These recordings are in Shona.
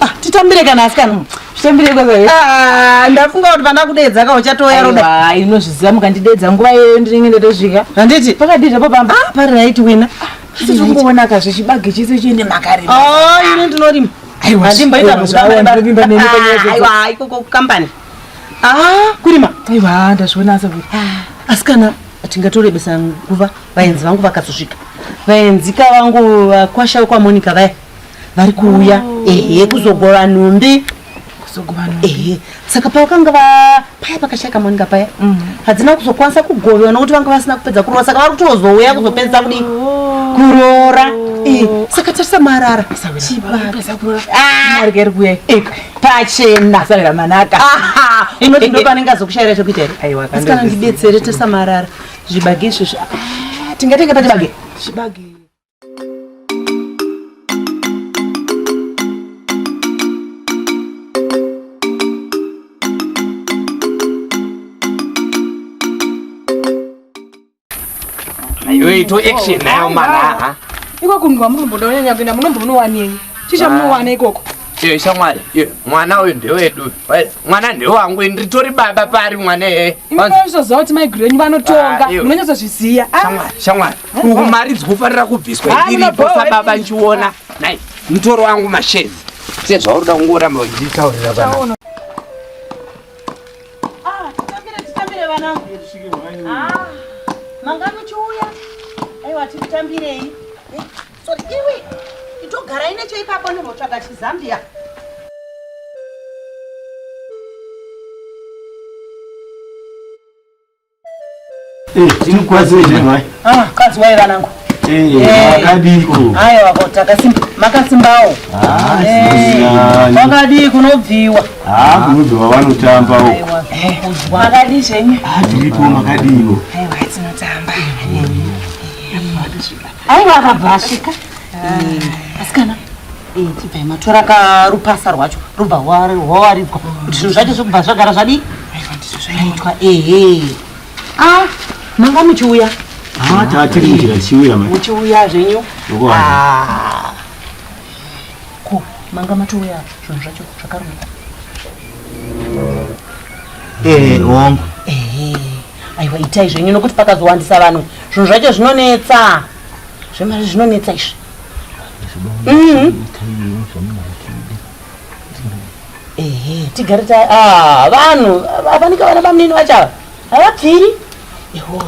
Ah, titambire kana asikana Zvitambire kwaza here? Ah, ndafunga kuti pandakudeedza ka uchatouya roda. Aiwa, inozviziva mukandideedza nguva iyoyo ndinenge ndatosvika. Handiti? Pakadii zvapo pamba? Ah, pari right wena. Asi tiri ka zvechibage chese chiende makarima. Ah, ini ndinorima. Aiwa, Handimboita aiwa, zvawa, ndinovimba nemi panyaya idzodzo. Aiwa, ikoko kukambani. Ah, kurima. Aiwa, ndazviona asaburi. Asikana, tingatorebesa nguva vaenzi vangu vakazosvika. Vaenzika vangu vakwasha vekwaMonica vaya vari kuuya ehe kuzogova nhumbi. Kuzogova nhumbi. Ehe, saka pavakanga va paya pakashaka Monica paya hadzina kuzokwanisa kugovewa nokuti vanga vasina kupedza kuroora saka vari kutozouya kuzopedzisa kudii kuroora. Eh, saka tarisa marara Kupedza kuroora. Ah, Mari iri kuuya. pachena. Asabira manaka. Aha, unoti ndo panenge azokushaira chokuita here? Aiwa, Asikana kandozviziva. ndibetsere tarisa marara zvibage izvozvi. Ah, tingatenga pachibage. Chibage. Iwe ito action nayo mana ha. Iko kunhu kwamunomboda kunyanya kuenda munombonowanei? Chii chamunowana ikoko? Iwe shamwari, iwe mwana uyu ndewedu. Wai, Mwana ndewangu, nditori baba pari mwana eh. Imi munonyatsoziva kuti maiguru enyu vanotonga. Ah, iwe. Munonyatsozviziva. Ah, Shamwari, shamwari. Uku mari dzikufanira kubviswa Ah, ndiripo munobhowa sababa imi. nchiona. Nai, mutoro wangu mashezi. Sezvauri kungoramba uchitaurira pana. Ah, titambire titambire vanangu. Ah, manga muchiuya. Aiwa titambirei. Eh, sorry iwe. Itogarai necheipapo ndimbotsvaga chizambia. Ah, kaziwai vanangu. Makadiko. Aiwa ko takasimba makasimbawo. Ah, Kwakadii kunobviwa. Ah, kunobviwa vanotamba uko. Aiwa zvinokudzwa. Makadii zvenyu? Ah, tiripo makadiwo. Aiwa, tinotamba. Aiwa akabva asvika. Asikana. Eh, tibvai matora karupasa rwacho rubva rwawaridzwa kuti zvinhu zvacho zvokubva zvagara zvadii Aiwa, ndizvo zvaitwa. zvaitwa ehe ah manga muchiuya Ah, tatiri munjira tichiuya mai. muchiuya zvenyu Zvokwadi. Ah. ko manga matouya zvinhu zvacho zvakarongeka Eh, hongu. ehe aiwa itai zvenyu nokuti pakazowandisa vanhu zvinhu zvacho zvinonetsa zvemari zvinonetsa izvi Mhm. Ehe, tigare ta ah, vanhu avanika vana bamunini vacho ava havabviri eho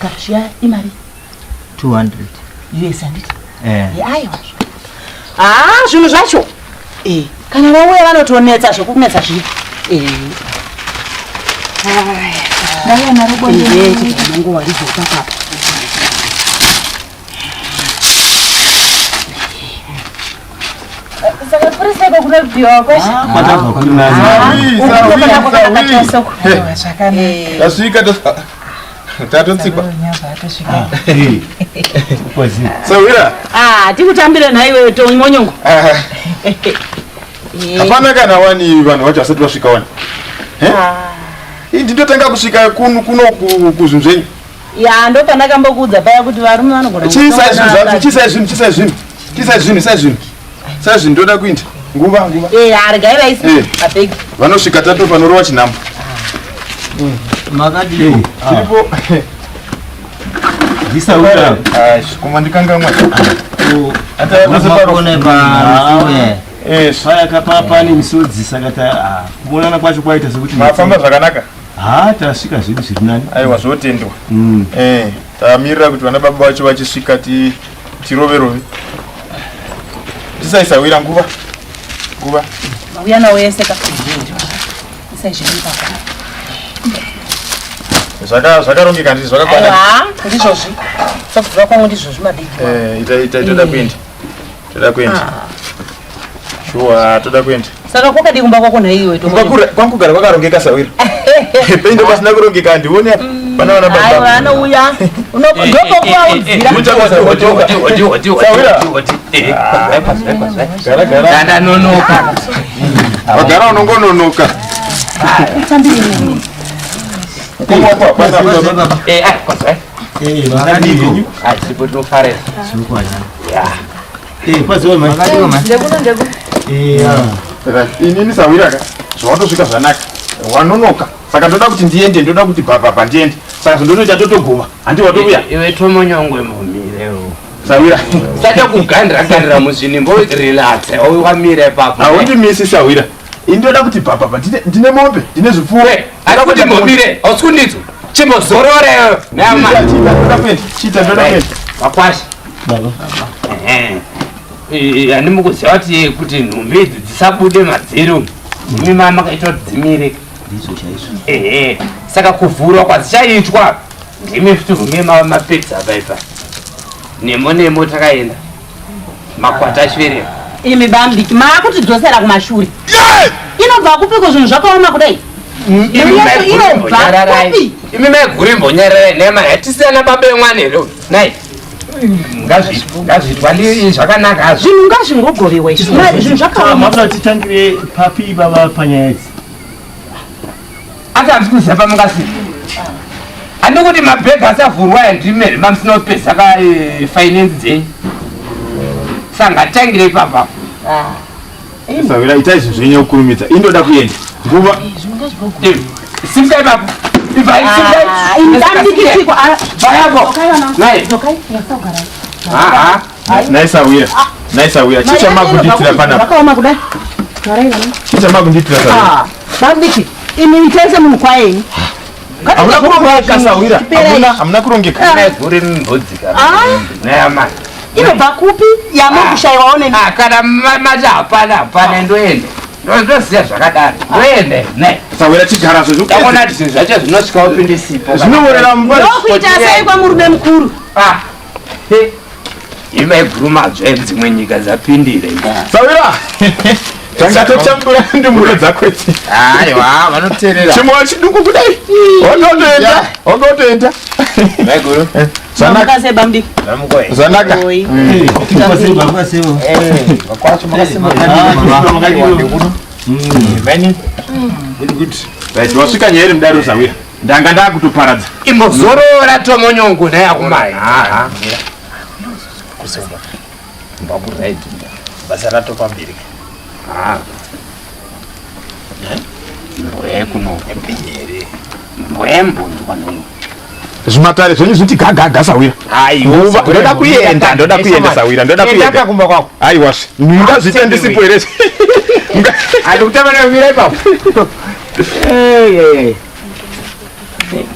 gara zviya imari 200. us handiti Eh. Eh, aiwa ah zvinhu zvacho Eh, kana vauya vanotonetsa zvokunetsa zviya Eh. Ndauya naro bonde. Ehe, tiganongowaridza ipapapa Saka purisa iko kunobviwa kweshe. Kwatabva kuri nani. Aiwa, zvakanaka. Tasvika tatotsikwa. Nyabva atosvika. Eh. Kwazi. Sawira. Ah, tikutambire nhaiwe tomonyongo Hapana kana wani vanhu vacho vasati vasvika wani. Eh? Ndinotanga kusvika kuno kuno kuzvinhu zvenyu. ya ndopandakambokuudza paya kuti varume vanogona Chiisai zvinhu kutonga zvacho, chiisai zvinhu, chiisai zvinhu. Chiisai zvinhu, isai zvinhu. Isai zvinhu ndoda kuita. Nguva, nguva. Eh, regai vaise Eh. mabhegi Vanosvika tatofanorova chinhambo. Makadiko. Tiripo. Ndisauya. Ah, kuma ndikangamwa. Makone pa Eh, Paya kapa pane misodzi saka ta ah, kuonana kwacho kwaita sekuti mafamba zvakanaka. Ah, tasvika zvedu zviri nani. Aiwa zvotendwa. Mm. Eh, tamirira kuti vana baba vacho vachisvika ti tirove rove. Tisaisawira nguva. Nguva. mauya nawo ese ka isai zvinhu ipapa Zvaka zvakarongeka ndizvo zvakakwana. aiwa ndizvozvi sokuziva kwangu ndizvozvi mabhegi Eh, ita ita toda kuenda. Toda kuenda. Shuwa toda kuenda. saka kwakadii kumba kwako nhaiwe Kumba kure kwangu kugara kwakarongeka sawira. Peindo pasina kurongeka handioni apa. Pana vana aiwa baba. anouya ndopokuaudzira Gara gara. Ndanonoka. Wagara unongononoka. Utambire. Eh, ai, kwazai. Eh, makadiko. Ai, sipo tinofarira. Eh, kwaziwa mai. Makadiko mai. Ndekuno ndekuno. Eh, ah. Inini sawira ka zvawatosvika zvanaka wanonoka saka ndoda kuti ndiende ndoda kuti bhabhabha ndiende saka zvondotoita totoguma handi watouya Iwe tomonyongwe mumire. sawira Usada kugandira gandira muzvinimbo relax. Wamira ipapo. haundimisi sawira ini ndoda kuti bhabhabha ndine mombe ndine zvipfuwo Ari kuti mbomire, hausi kundinzwa. Chimbozorora iwe. Nama. Chiita, ndoda kuenda chiita ndoda kuenda Makwasha. Baba. Ehe. Handimukuziva kuti kuti nhumbi idzi dzisabude madziro. Imi mama makaita kuti dzimire. Ndizvo chaizvo. Ehe. Saka kuvhurwa kwadzichaitwa ndimi futi hunge mapedza apa ipa. Nemo nemo takaenda. Makwata achivereka. Imi bamdiki maakutidzosera kumashure. Inobva kupiko zvinhu zvakaoma kudai? Imi Yacho maiguru inobva imbonyararai. kupi? Imi maiguru imbonyararai nema hatisiyana baba emwana here uyu. Nai. Ngazviitwa zvakanaka hazvo. Zvinhu ngazvingogovewa izvi. Zvinhu zvakaoma. Makuda titangire papi baba panyaya idzi. Asi handisi kuziva pamungasvika. Handii kuti mabhegi asavhurwa aya ndimi mamusina kupedza ka finance dzenyu. Saka ngatitangire ipapa. Sawira itai zvinhu zvenyu kurumidza ini ndoda kuenda nguva Simuka ipapo. Ibvai, simukai. Imi bamdiki chiko. Bvai apo. Dzokai vanangu. Nai. Dzokai. Nyatsogarai. Aha. Nai sawira nai sawira chicha makundiitira panapa Zvakaoma kudai. Garai vanangu. chicha makundiitira sawira Ah, bamdiki imi itese munhu kwayenyu. Hamuna kurongeka sawira hamuna hamuna kurongeka Maiguru mimbodzika. Ah. Nayama. Inobva kupi yamukushaiwawo nemi? Ah, kana mati hapana hapana ndoenda. Ndoziva zvakadaro. Ndoenda. Nai. Sawira chigara zvezvo Ndaona kuti zvinhu zvacho zvinosvika upinde sipo. Zvinoorera mumba Ndokuita sei kwamurume mukuru? Ah. He. Imaiguru madzva dzimwe nyika dzapindira. Sawira tanga totambura ndumuro dzako idzi Aiwa, vanoteerera. chimwe chiduku kudai wondotoenda wondotoenda Maiguru. zvanaka Mamuka sei bamdiki? zvanaka Oi. Eh, kwaziwa baba kwaziwa. Makadiko Makadiko. Right, wasvika nyaya iri mudaro sawira ndanga ndakutoparadza Imbozorora tomonyongo naye akumai. Aha. Basa ratopamberi. Ah. Mboya kuno. Mboya mbonzwa nono. Zvimatare zvenyu zviti gagaga sawira Aiwa. Nguva, ndoda kuenda ndoda kuenda sawira ndoda kuenda kumba kwako. Aiwa mungazviita ndisipo here? Andi kutamba nekumira ipapo.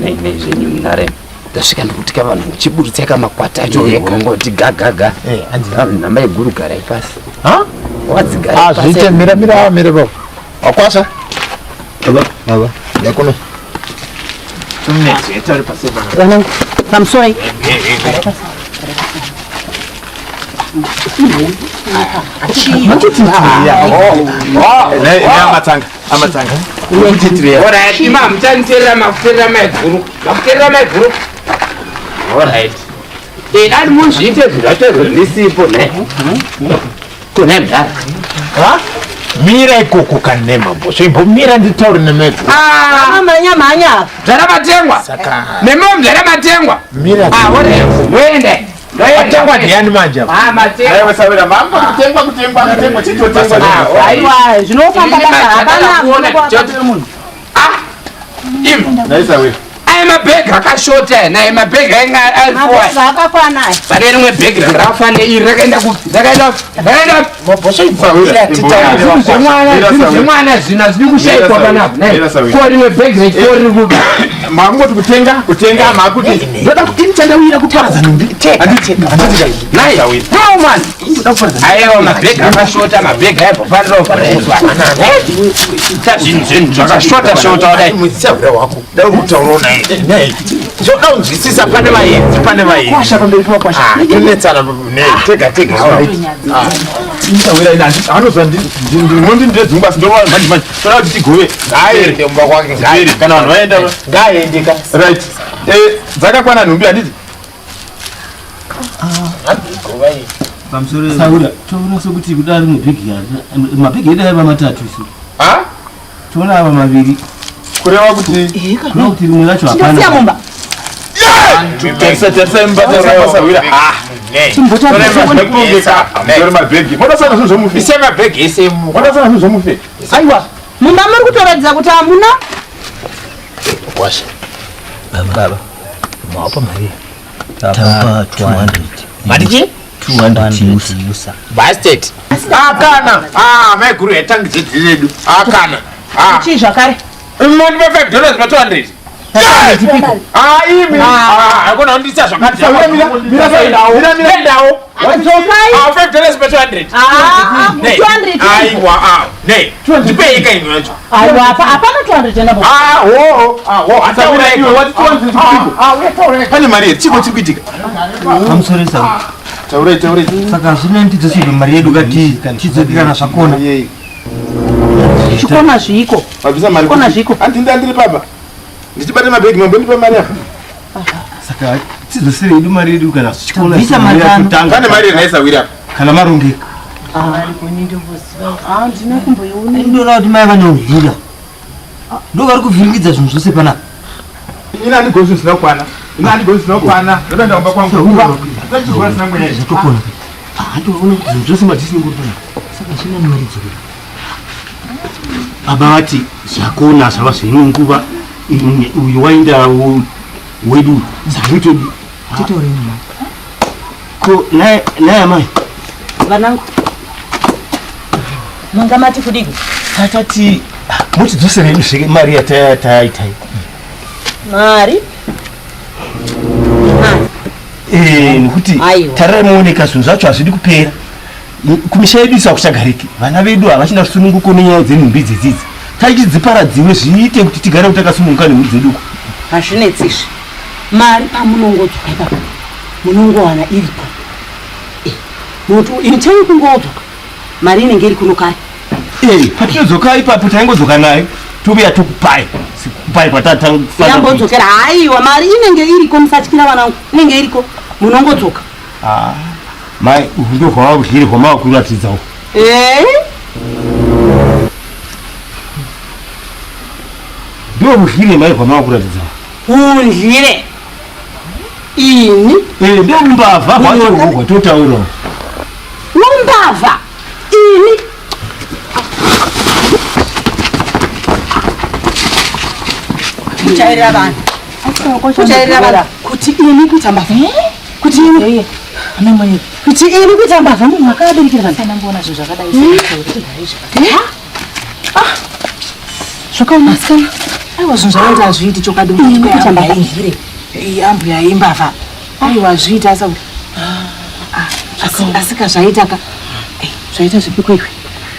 Nei zvenyu munare. Ndasvika ndikutika vanhu muchiburutseka makwata acho ngoti gagaga. Nhamba yeguru garai pasi. Ha? Wadzigara Ah, zviite mira mira mira baba. Wakwasha? Baba, baba. Yakuno. Vanangu, pamusoro. Amatanga amatanga. Alright, ima muchanditeerera makuteerera maiguru. Makuteerera maiguru. Alright. Eh, dani muzviite zvinhu zvacho zvindisipo ne. Kune mdara. Ha? Mira ikoko kanema bosho imbomira nditaure nemego. Ah, Mhanya mhanya. mdara matengwa. Saka Nemo mdara matengwa. mira. Ah, alright. Ndoende. Ndoende. Atengwa ndiani manje apa? Ah, matengwa. Aiwa sawira mambo kutengwa kutengwa kutengwa chitotengwa. Ah, Aiwa, zvinofamba Ini basa majana hapana kuona kuona munhu. Ah. Im. Nai sawira Aya mabhegi akashota aya, naye mabhegi ainga ari four. Mabhegi akakwana aya. Pane rimwe bhegi ranga rakafanana iri rakaenda kupi? Rakaenda rakaenda Mabosho Sawira imbomira imbomira. titaure. zvemwana Mira zvinhu Sawira. zvemwana zvinhu hazvidi kushaikwa Mira panapa. Sawira. Mira Sawira. Ko rimwe bhegi rechikoro riri kupi? Makungoti kutenga kutenga makuti ndoda kuti ini chandauira kuparadza nhumbi. Handiti handiti Nai. Sawira. No man. Aiwa mabhegi akashota mabhegi aimbofanira kufaniswa. Ita zvinhu zvinhu zvakashota shota kudai. Musawira wako. Dai kutaura naye. Nei. Ndoda kunzwisisa pane vaenzi pane vaenzi. Kwasha pamberi pakwasha. Ah, tonetsana nei tega tega. Sawira ini anozwa ndinondi ndedzungu asi ndorwa manje manje. Toda kuti tigove. Ngaende kumba kwake. Zvipere kana vanhu vaenda. Ngaende ka. Right. Eh dzakakwana nhumbi handiti? Pamusoro. Saura, toona sokuti kudari mabhegi mabhegi edu aiva matatu isu. Ha? Toona ava maviri. Kureva kuti Kureva kuti rimwe racho hapana. Ndosiya mumba. Tarisa tarisa imba tarisa pasahwira. Ah. Chimbota Tore mabhegi. Modasana zvinhu zvemufi. Ise mabhegi ese mu. Modasana zvinhu zvemufi. Aiwa. Mumba muri kutoratidza kuti hamuna. Kwasha. Baba. Mawapa mari. Tapa 200. Mari chii? 200 usa. Bastard. Akana. Ah, maiguru yatangi dzidzi redu. Akana. Ah. Chii zvakare? Moni pa $5 pa 200. Ah, imi. Ah, akona undisa zvakati. Mira, mira, mira, mira. Nendawo. Dzokai. Ah, $5 pa 200. Ah, Nei. 200. Aiwa, ah. Nei. Ndipei ika ino yacho. Aiwa, hapana 200 enda baba. Ah, ho. Ah, ho. Ataura iwe wati 200 chiko. Ah, uyataura. Pane mari here? Chiko chiri kuitika? Pamusoro sawa. Taurai taurai. Saka zvino tidzosirwe mari yedu kati tidzoke kana zvakona. Yei. Chikona zviko. Mabvisa mari. Chikona zviko. Anti ndandiri papa. Ndichibata mabhegi mambondipa mari apa. Saka tidzosere yedu mari yedu kana zvichikona. Bvisa mari pano. Pane mari here naisahwira apa? Kana marongeka. Ah, ndina kumboiona. Ndinoona kuti mai vanovhira. Ndo vari kuvhiringidza zvinhu zvose panapa. Ini handigoni zvinhu zvisina kukwana. Ini handigoni zvisina kukwana. Ndoda ndaomba kwangu. Ndachigona zvisina mweya. Zvatokona. Handiona kuti zvinhu zvose madisingori panapa. Saka zvina mari dzokera. Baba vati zvakona zvava zveimwe nguva uyu waenda wedu saka zvotodi. Titaure mama. Ko naye amai Vanangu. Manga mati kudii? tatati motidzosera yedu zveke mari yataitai. Mari. Eh, nekuti Aiwa. tarirai muoneka zvinhu zvacho hazvidi kupera. Kumisha yedu isu hakuchagariki, vana vedu havachina rusununguko nenyaya dzenhumbi dzedzidzi tachidziparadziwe zviite kuti tigare kuti takasununguka nenhumbi dzeduko. Hazvinetsi izvi. Mari pamunongodzoka ipapo munongowana iripo. Muti ini chei kungodzoka mari inenge iri kuno kare. Eh, patinodzoka ipapo taingodzoka nayo tovuya tokupai sekupai kwatatanga. Yambodzokera haiwa, mari inenge iriko, musatyira vanangu, inenge iriko, munongodzoka. Mai, uhu ndo hwava udyire hwamava kuratidza uhu. Eh? Ndo udyire mai hwamava kuratidza uhu. Undyire ini? Eh, ndo umbavha hwacho uhu hwatotaura uhu. Umbavha ini? Kuchairira vanhu, kuchairira vanhu kuti ini kuita mbavha, kuti ini, kuti ini kuita mbavha, munhu akaberekera vanhu. Ndamboona zvinhu zvakadai. Eh? Ah, zvakaoma sikana. Aiwa, zvinhu zvakaita hazviiti chokwadi. Ini kuita mbavha. Ambuya ambuya imbavha. Aiwa, hazviiti asa. Asika zvaita ka. Zvaita zvipi kweiwe?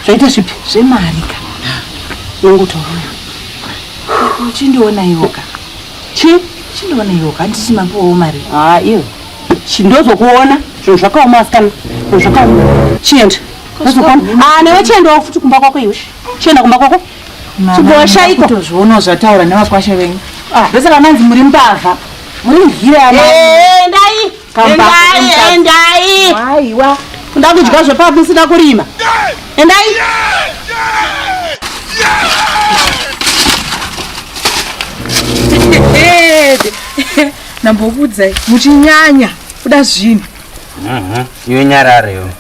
Zvaita zvipi? Zvemari ka. Nongotaura. Chindiona iwoka. Chi? Chindiona iwoka, handiti mapiwawo mari? Ah, iwe chindozokuona, zvinhu zvakaoma asikana, zvinhu zvakaoma. Chienda, ndozokuona. Ah, newe chiendawo futi kumba kwako iwe, chienda kumba kwako, chigowashaiko. Kutozvionawo zvataura nevakwasha venyu. Ndosaka manzi muri mbavha. Muri ndyire amai. Endai. Kamba. Endai, endai. Aiwa. Kuda kudya zvepapo musina kurima. Endai. Ndambokuudzai muchinyanya kuda zvinhu. Iwe nyarare iwe.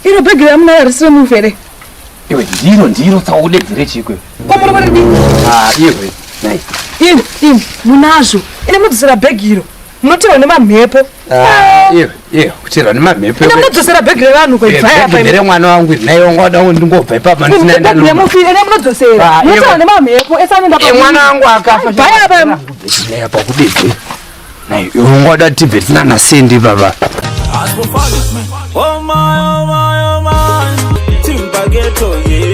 Iro bhegi ramunaro harisiri mufi here? Iwe, ndiro ndiro saudedzere chikwe. Kwamuri muri dii? Ah, iwe. Nai. Ini ini munazvo ine munodzosera bhegi iro, munotirwa nemamhepo. Ah, iwe, iwe, kutirwa nemamhepo. Ine munodzosera bhegi revanhu kwaibva apa. Bhegi remwana wangu iri, naiwe wangada ndingobva ipapa ndisina Bhegi remufi ine munodzosera. Ah, iwe. Munotirwa nemamhepo ese anoenda Eh, mwana wangu akafa. Bhai apa. Naye apa kudedze. Nai, iwe wangada tibve tisina nasendi baba. Oh my, oh my, oh my, Timbageto, yeah.